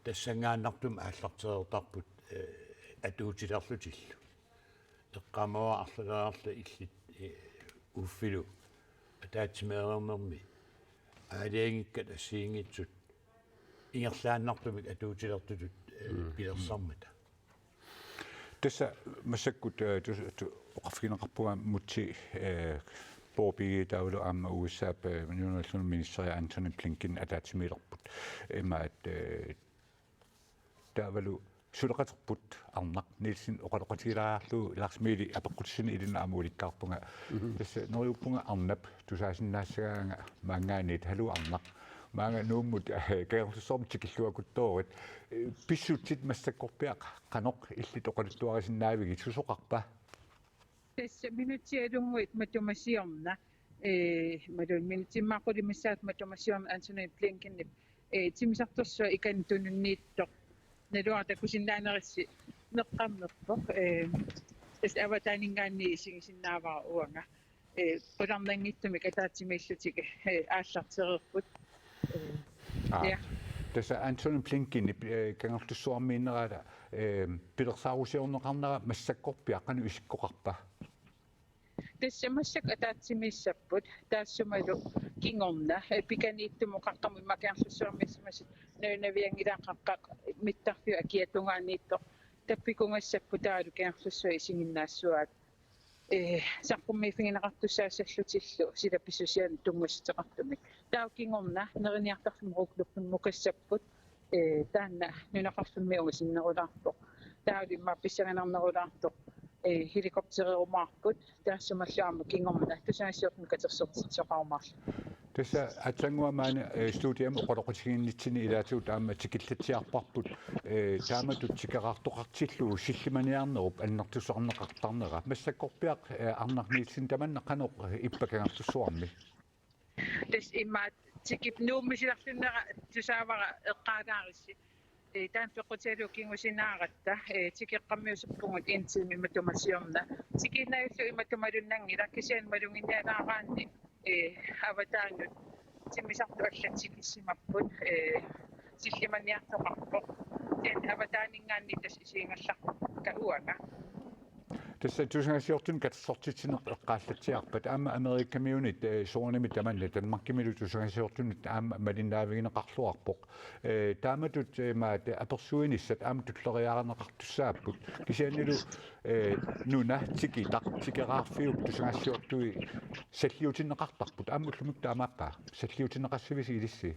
Tassanngaannartumik aallartereertarput, eh, atuutilerlutillu. Eqqaamavara arlaleriarluta illit, eh, uffilu ataatsimeereernermi aalajangikkat assigiinngitsut ingerlaannartumik atuutilertutut, eh, Mm. pilersarmata. Tassa massakkut, eh, tus-, tu-, oqarfigineqarpunga Múte, eh, Bourup Egede taavalu aamma U S A-p, eh, nunanut allanut ministeri Antony Blinken ataatsimiilerput. Imaat, eh, taavalu suleqaterput Arnaq Nielsen oqaloqatigilaariarlugu Lars Emili apeqqutissani ilinnut aamma ulikkaarpunga. Mhm. Tassa neriuppunga arnap tusaasinnaassagaanga maanngaanniit. Haluu Arnaq. Maanga Nuummut, eh, Kangerlussuarmut tikilluakuttoorit. Eh, pissutsit massakkorpiaq qanoq illit oqaluttuarisinnaavigit, susoqarpa? Tassa minutsialunnguit matuma siorna, eh, imaluunniit minutsit immaqa qulit missaat matuma siorna Antony Blinkenip, eh, timmisartorsuaq ikani tununniittoq. Naluara takusinnaanerissi neqqammerpoq, eh, tassa avataaninngaanniit isigisinnaavara uanga. Eh, qularnanngitsumik ataatsimiillutik, eh, aallartereerput. Eh, Aa. Ja. Tassa Antony Blinkenip, eh, Kangerlussuarmiinneraata, eh, pilersaarusiorneqarnera massakkorpiaq qanoq isikkoqarpa? Tassa massakkut ataatsimiissapput, taassumalu kingorna, eh, pikaniittumut qaqqamut immaqa Kangerlussuarmiissimasut nalunavianngilaat qaqqaq mittarfiup akia tungaaniittoq tappikunngassapput taavalu Kangerlussuaq isiginnaassuaat. Eh, saqqummiiffigineqartussaassallutillu sila pissusianut tunngassuteqartumik. Taava kingorna neriniartarfimmi rokluppimmukassapput, eh, taanna nunaqarfimmi ungasinnerulaarpoq. Taavalu immaqa pissanganarnerulaartoq, eh, helikoptererumaarput, taassumalu aamma kingorna tusagassiortunut katersortitsisoqarumaarlutik. Tassa aatsaannguaq maani, eh, studiami oqaloqatigiinnitsinni ilaatigut aamma tikillatsiarparput, eh, taamatut tikeraartoqartillugu sillimaniarnerup annertusarneqartarnera. Massakkorpiaq, eh, Arnaq Nielsen, tamanna qanoq, eh, ippa Kangerlussuarmi? Tassa imaat tikip Nuummi silarlunnera tusaavara eqqaalaarissi. Eh, taanna peqqutigalugu kingusinaaratta, eh, tikeqqammiusuppugut en time matuma siorna. Tikiinnarlugu imatumalunnanngilaq, kisianni maluginnialaaraanni, eh, avataanut timmisartut allat tikissimapput, eh, sillimaniartoqarpoq. Kisianni avataaninngaanniit tassa isigigallarpakka uanga. Tassa tusagassiortunut katersortitsineq eqqaallatsiarpat, aamma Amerikamiunit, eh, soorunami tamanna, Danmarkimilu tusagassiortunut aamma malinnaavigineqarluarpoq. Eh, taamatut, eh, maat apersuinissat aamma tulleriiaarneqartussaapput. Kisiannilu, eh, nuna tikitaq tikeraarfiup tusagassiortui salliutinneqartarput. Aamma ullumikkut taamaappa? Salliutinneqassavisi ilissi?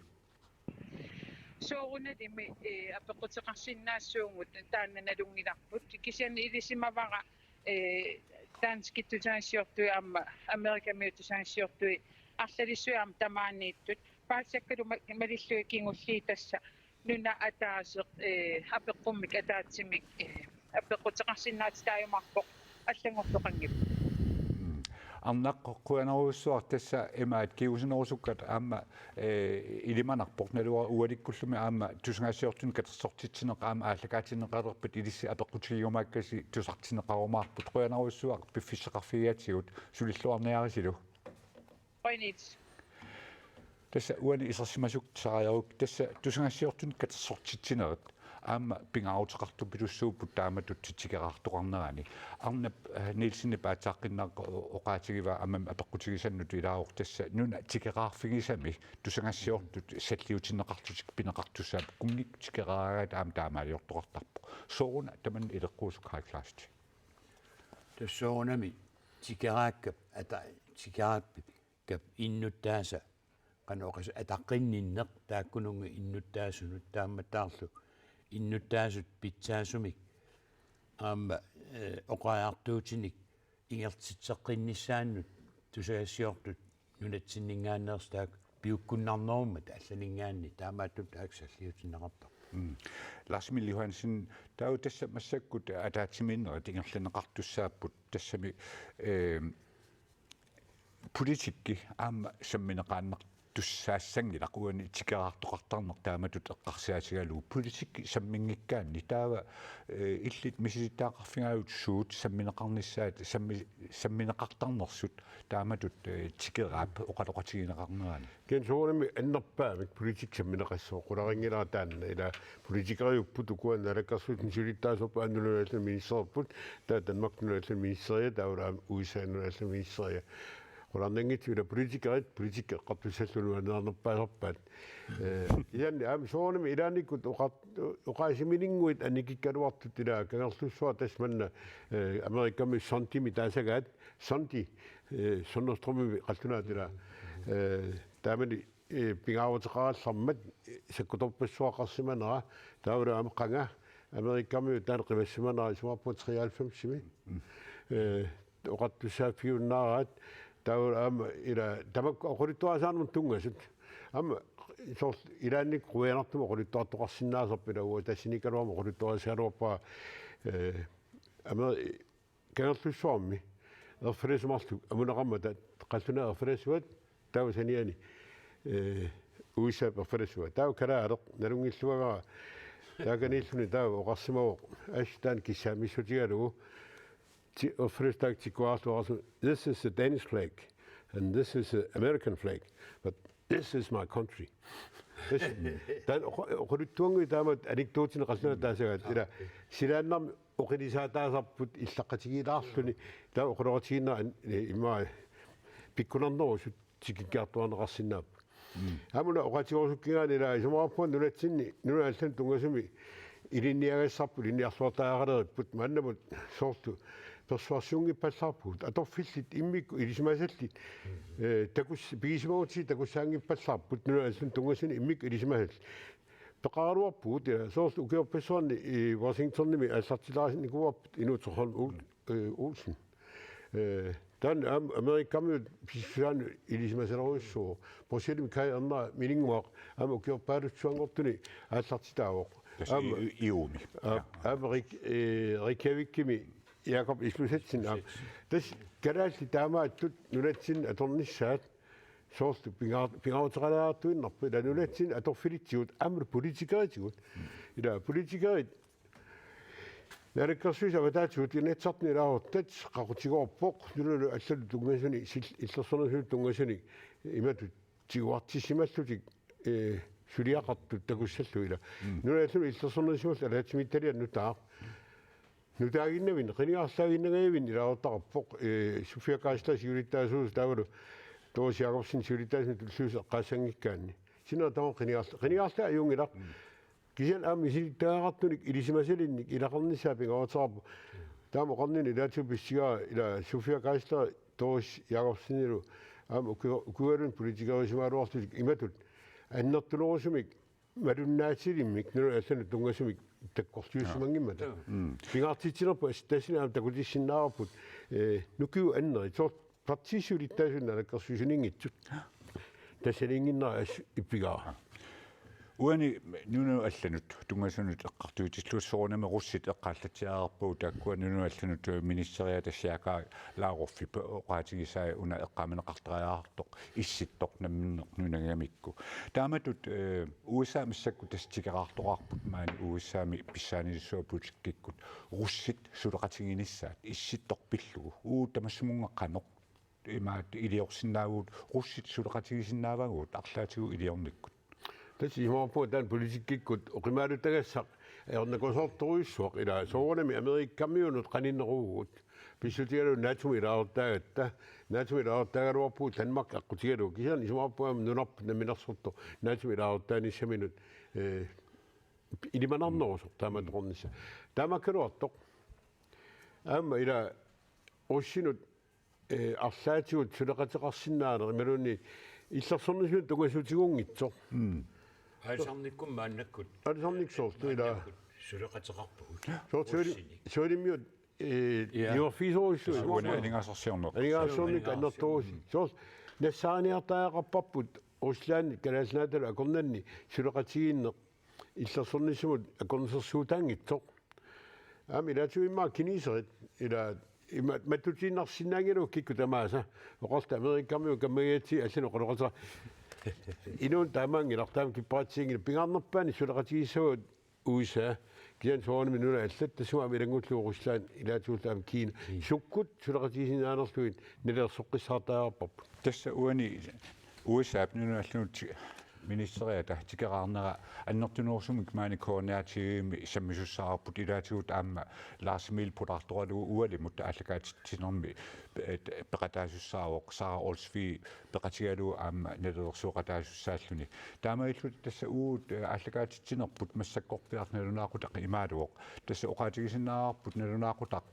Soorunalimi, eh, apeqquteqarsinnaassuugut taanna nalunngilarput. Kisianni ilisimavara, eh, danskit tusagassiortui aamma Amerikamiut tusagassiortui arlalissuit aamma tamaaniittut. Paasisakkalu ma-, malillugit kingulliit tassa nuna ataaseq, eh, apeqqummik ataatsimik, eh, apeqquteqarsinnaatitaajumaarpoq allanngortoqanngippat. Mm. Arnaq, qujanarujussuaq tassa imaat kingusinnerusukkat aamma, eh, ilimanarpoq naluara ualikkullumi aamma tusagassiortunik katersortitsineq aamma aallakaatinneqalerpat ilissi apeqqutigiumaakkasi tusartinneqarumaarput. Qujanarujussuaq piffissaqarfigigatsigut, sulilluarniarisilu. Qujanaq. Tassa uani isersimasutut pisariaruk, tassa tusagassiortunik katersortitsinerit aamma pingaaruteqartupilussuupput taamatut tikeraartoqarnerani. Arnap, eh, Nielsenip aatsaaqqinnaaq o-, oqaatigivaa aamma apeqqutigisannut ilaavoq, tassa nuna tikeraarfigisami tusagassiortut salliutinneqarlutik pineqartussaapput, kunngikkunik tikeraaraat aamma taamaaliortoqartarpoq. Sooruna tamanna ileqquusoq, Karl Kleist? Tassa soorunami tikeraakkap ata-, tikeraakkap innuttaasa qanoq oqas-, ataqqinninneq taakkununnga innuttaasunut taamaattaarlu innuttaasut pitsaasumik aamma, eh, oqariartuutinik ingerlatitseqqinnissaannut tusagassiortut nunatsinninngaanneersut taakku piukkunnarnerummat allaninngaanniit taamaattut taakku salliutinneqartarput. Mm. Lars Emil Johansen, taava tassa massakkut ataatsimiinnerit ingerlanneqartussaapput tassami, eh, politikki aamma sammineqaannartussaassanngilaq uani tikeraartoqartarneq taamatut eqqarsaatigalugu. Politikki samminngikkaanni taava, eh, illit misilittagaqarfigaavit suut sammineqarnissaat, sammi-, sammineqartarnersut taamatut, eh, tikeraap oqaloqatigineqarnerani? Kisianni soorunami annerpaamik politikki sammineqassaaq, qularinngilara taanna, ila politikeriupput ukua naalakkersuisut siulittaasorput, aamma nunallu ministeriupput, taava Danmarkip nunallu ministeria, taava aamma U S A nunallu ministeria. Qularnanngitsut ila politikerit, politikki eqqartussalluni nuannaarnerpaasarpaat. Eh, kisianni aamma soorunami ilaannikkut oqa-, oqaasimaninnguit annikikkaluartut ila Kangerlussuaq tassa manna, eh, Amerikami Sundimi taasagaat, Sundi, eh, Sønderstrømimi qallunaat ila, eh, taamani, eh, pingaaruteqarallarmat, eh, sakkutorpassuaqarsimanera, taavalu aamma qanga Amerikamiut taanna qimassimanera isumaqarpunga treoghalvfemsimi. Eh, oqartussaaffigiunnaaraat, taavalu aamma ila tamakku oqaluttuarisaanermut tunngasut. Aamma soorlu ilaannikkut quianartumik oqaluttuartoqarsinnaasarput ila uanga tassaniikkaluarama oqaluttuarisagaluarpara, eh, Ameri-, Kangerlussuarmi erfalasup marluk amuneqarmata qallunaat erfalasuat taava saniani, eh, U S A-p erfalasua. Taava kalaaleq nalunngilluagara taakaniilluni taava oqarsimavoq, assut taanna kissaamissutigalugu ti-, erfalasup taakku tikkuararlugu oqarsimavoq, "This is the Danish flag, and this is the American flag, but this is my country." Tassa taanna oqa-, oqaluttuannguit taamatut anekdotinik qallunaat taasagaat. Ila silaannarmi oqilisaataasarput illaqqatigiilaarluni, taava oqaloqatigiinnarani, eh, immaqa pikkunarnerusut tikikkiartuaarneqarsinnaapput. Mm. Aamma una oqaatigerusukkigaanni ila isumaqarpunga nunatsinni, nunat allanut tunngasumi ilinniagassarput, ilinniarluartariaqaleripput, maannamut soorlu persuarsiunngippallaarpugut, atorfillit immikkut ilisimasallit, eh, takus-, pigisimagutsigit takussaanngippallaarput, nunat allanut tunngasuni immikkut ilisimasallit. Peqaraluarpugut, ila soorlu ukiorpassuarni i Washingtonimi aallartilaarnikuuarput Inuuteq Holm Ol-, eh, Olsen. Eh, taanna aamma Amerikamiut pissusiaannut ilisimasalerujussuuvoq. Porsialimi Kaj Ernera Mininnguaq aamma ukiorpaalussuanngortuni aallartitaavoq. Tassa aamma i-, i-, Iuumi. Aa, ja, aamma Rik-, eh, Reykjavikimi Jakob Islusatsin aamma. Islusatsin. Tassa kalaallit taamaattut nunatsinni atornissaat soorlu pingaa-, pingaaruteqalaartuinnarpoq, ila nunatsinni atorfilitsigut, aamma politikeritigut. Ila politikerit Naalakkersuisut avataatigut Inatsisartuni ilaasortat qaqutigoorpoq, nunanut allanut tunngasuni, sil-, illersornerusunut tunngasuni imatut tiguartissimallutik, eh, suliaqartut takussallugit ila. Mm. Nunat allanut illersornerusimallutik ataatsimiititaliani nutaaq. Nutaaginnavik, qinigaarlaaginnangajavinnik ilaasortaqarpoq, eh, Sofia Geisler siulittaasuusoq taavalu Doris Jakobsen siulittaasunik tulliuttuni eqqaassanngikkaanni. Sinera tamarmi qinigaarla-, qinigaarlaagiunngilaq. Mm. Kisianni aamma misilittagaqartunik ilisimasalinnik ilaqarnissaa pingaaruteqarpoq. Taama oqarnini ilaatigut pissigara ila Sofia Geisler Doris Jakobsenilu aamma uku-, ukuugaluni politikerusimagaluarlutik imatut annertunerusumik malunnaatilimmik nunanut allanut tunngasumik takkortuussimanngimmata. Pingaartitsinerput assitassinaa takutissinnaavarput, eh, nukiu anneri. Soorlu partiit siulittaasunik naalakkersuisuniinngitsut. Tassaniinnginnera assut ippigaara. Uani nunanut allanut tunngasunut eqqartuitillugu soorunami russit eqqaallatsiareerpagut taakkua nunanut allanut ministeriata Sergej Lavrovip oqaatigisai una eqqaamaneqartariaqartoq issittoq namminneq nunagamikku. Taamatut, eh, U S A massakkut tassa tikeraartoqarput maani U S A-mi pissaanilissuaq politikkikkut russit suleqatiginissaat issittoq pillugu. Uu tamassumunga qanoq imaat iliorsinnaavugut, russit suleqatigisinnaavagut arlaatigut iliornikkut. Tassa isumaqarpunga taanna politikkikkut oqimaalutagassaq ajornakusoortorujussuaq ilaa soorunami Amerikamiunut qaninneruvugut. Pissutigalugu NATO-mi ilaasortaagatta, NATO-mi ilaasortaagaluarpugut Danmark aqqutigalugu. Kisianni isumaqarpunga nunarput namminersortoq NATO-mi ilaasortaanissaminut, eh, ilimanarnerusoq taamaattoqarnissaq. Taamaakkaluartoq. Aamma ilaa russinut, eh, arlaatigut suleqateqarsinnaaneq imaluunniit illersornissamut tunngasuutigunngitsoq. Aalisarnikkut maannakkut. Aalisarnikkut soorlu ilaa. Maannakkut suleqateqarpugut. Soorlu suuli-, suulimmiut, eh, Ja. Niuerfigisorujussuit. Uani aningaasarsiorneq. Aningaasarsiornikkut Aningaasarsiorneq. Annertoorujussuit. Soorlu nassaariniartariaqarparput Rusland Kalaallit Nunaatalu akornanni suleqatigiinneq illersornissamut akornusersuutaanngitsoq. Aamma ilaatigut immaqa kineserit ilaa ima matutiinnarsinnaanngilagut kikkut tamaasa. Oqarta Amerikamiut kammagigatsigit allanut oqaloqatiga. Inuuneq taamaanngilaq, taama kipparatsiinngilaq, pingaarnerpaani suleqatigiissavagut U S A, kisianni soorunami nunat allat, tassunga aamma ilanngullugu Rusland, ilaatigut aamma Kiina. Kiina. Sukkut suleqatigisinnaanerlugit nalilersoqqissaartariaqarparput. Tassa uani U S A-p nunanut allanut ti-, ministeriata tikeraarnera annertunerusumik maani K N R T V-mi sammisussaavarput, ilaatigut aamma Lars Emil pulaartoralugu ualimut aallakaatitsinermi, eh, peqataasussaavoq Sara Olsvig peqatigalugu aamma nalilersueqataasussaalluni. Taamaalilluta tassa uagut, eh, aallakaatitsinerput massakkorpiaq nalunaaqutaq imaaluvoq. Tassa oqaatigisinnaavarput nalunaaqutaq,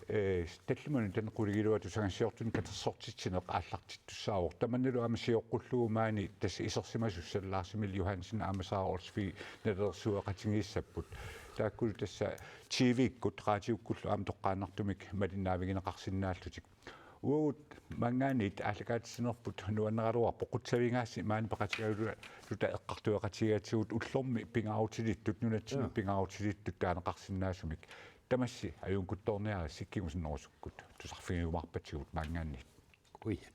eh, tallimanut taanna qulingiluat tusangassiortunik katersortitsineq aallartittussaavoq. Tamannalu aamma sioqqullugu maani tassa isersimasussat Lars Emil Johansen aamma Sara Olsvig nalilersueqatigiissapput. Taakkulu tassa T V-kkut, raatiukkullu aamma toqqaannartumik malinnaavigineqarsinnaallutik. Uagut maanngaanniit aallakaatitsinerput nuanneraluarpoq, qutsavigaassi maani peqatigaluta eqqartueqatigigatsigut ullormi pingaarutilittut, nunatsinni Joo. pingaarutilittut taaneqarsinnaasumik. Tamassi ajunngitsoorniaritsi kingusinnerusukkut tusarfigiumaarpatigut maanngaanniit. Qujan.